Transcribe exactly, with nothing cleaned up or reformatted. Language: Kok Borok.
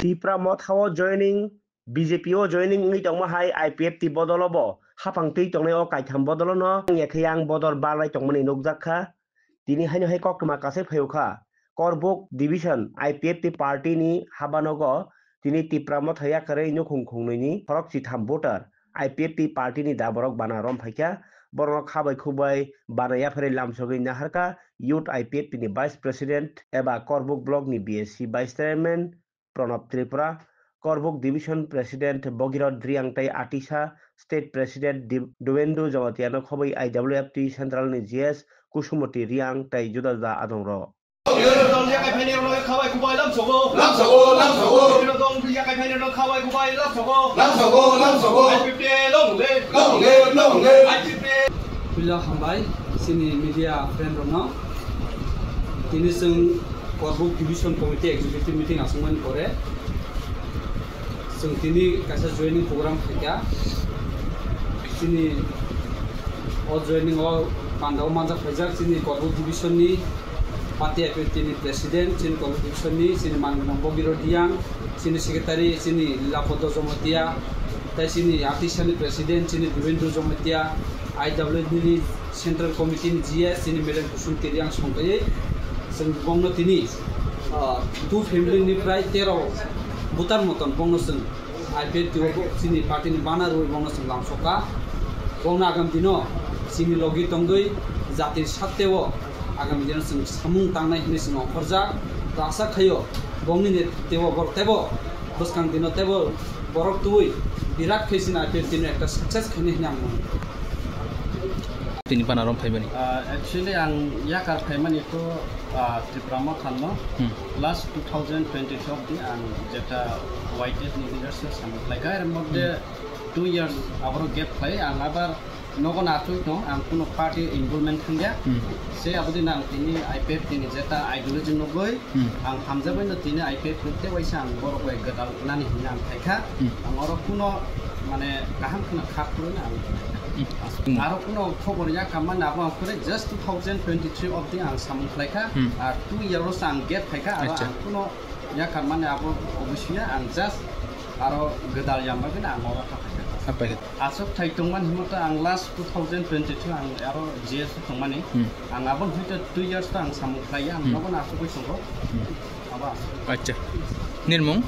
Tipra Motha o joining, B J P o joining wngwi tongma hai I P F T bodolo bo haphang twi tongnai o kaitham bodolo no wngya khe yang bodol barlai tongmani nukjak kha. Tini haino hai koktwma kasai phai o kha. Korbuk Division I P F T party ni habanogo tini Tipra Motha yakarwi nukhung khungnwi ni khorok chitham voter I P F T party ni da borok bana rom phaikha. Borok khabai khubai bana yapharwi lamsogwi naharkha Youth I P F T ni Vice President eba Korbuk Block ni B S C Vice Chairman Pranab Tripura, Korbuk Division President Bhagirath Riang tei Atisa State President Di-, Dubendu Jamatia no khobwi I W F T Central ni G S Kusumoti Riang tei juda juda adong rok. Lamsogo, lamsogo. Lamsogo, lamsogo. Lamsogo, lamsogo. I P F T long live. Long live, long live. I P F T. Puila hambai, chini media friend rokno. Tini chwng Korbuk Division Committee Executive Meeting aswkmani pore, chwng tini kaisa joining program khaikha. Chini o joining o pandao manjak phaijak chini Korbuk Division ni Party I P F T ni President, chini Korbuk Division ni chini manwi nang Bogiro Diang, chini Secretary, chini Lapodo Jomotia, tei chini Atisani President, chini Dubendu Jomotia, I W F T ni Central Committee ni G S, chini Madam Kusum Tiriang songkaiwi, chwng bongno tini, ah, two family ni prai tero butar moton bongno chwng I P F T o chini party ni bana rwi bongno chwng lamsokha. Bongno agam dino chini logi tongwi jati satteo agam dino chwng samung tangnai hinwi chwng ongkhorjak. To asa khaio bongni netritewo borok teibo bwskang dino teibo borok tubui birat khe chini I P F T no ekta success khainai hinwi ang mano. Tini bana rom phaimani. Ah, actually, ang yakar phaimani to, ah, Tipra Motha no. Hmm. Last two thousand twenty-two di ang jeta Y T F ni leadership samung khlaikha, er modhye Hmm. two years aboro gap khlai ang abar nogo na achuk tong, ang kuno party involvement thangya. Hmm. Se abodi nang tini I P F T ni jeta ideology nugwi Hmm. ang hamjakbai no tini I P F T te waisa ang borok bai gwdal nani hinwi ang phaikha. Hmm. Ang oro kuno mane kaham kheno kha phuruni ang Hmm. Aro kuno khobor ya kamani abo ang kore just two thousand twenty-three obdi ang samung khlaikha. Hmm. Ar two years ang gap khaikha, aro Acha. Ang kuno ya kamani abo obisya ang just aro gwdal yamba bini ang oro kha khaikha. Apa gitu? Aswk thai tongmani himo to ang last two thousand twenty-two ang aro G S tongmani. Hmm. Ang abo hoi to two years to ang samung khlaiya, ang Hmm. nogo na aswk bai tongo. Hmm. Abo aswk. Acha. Nirmung?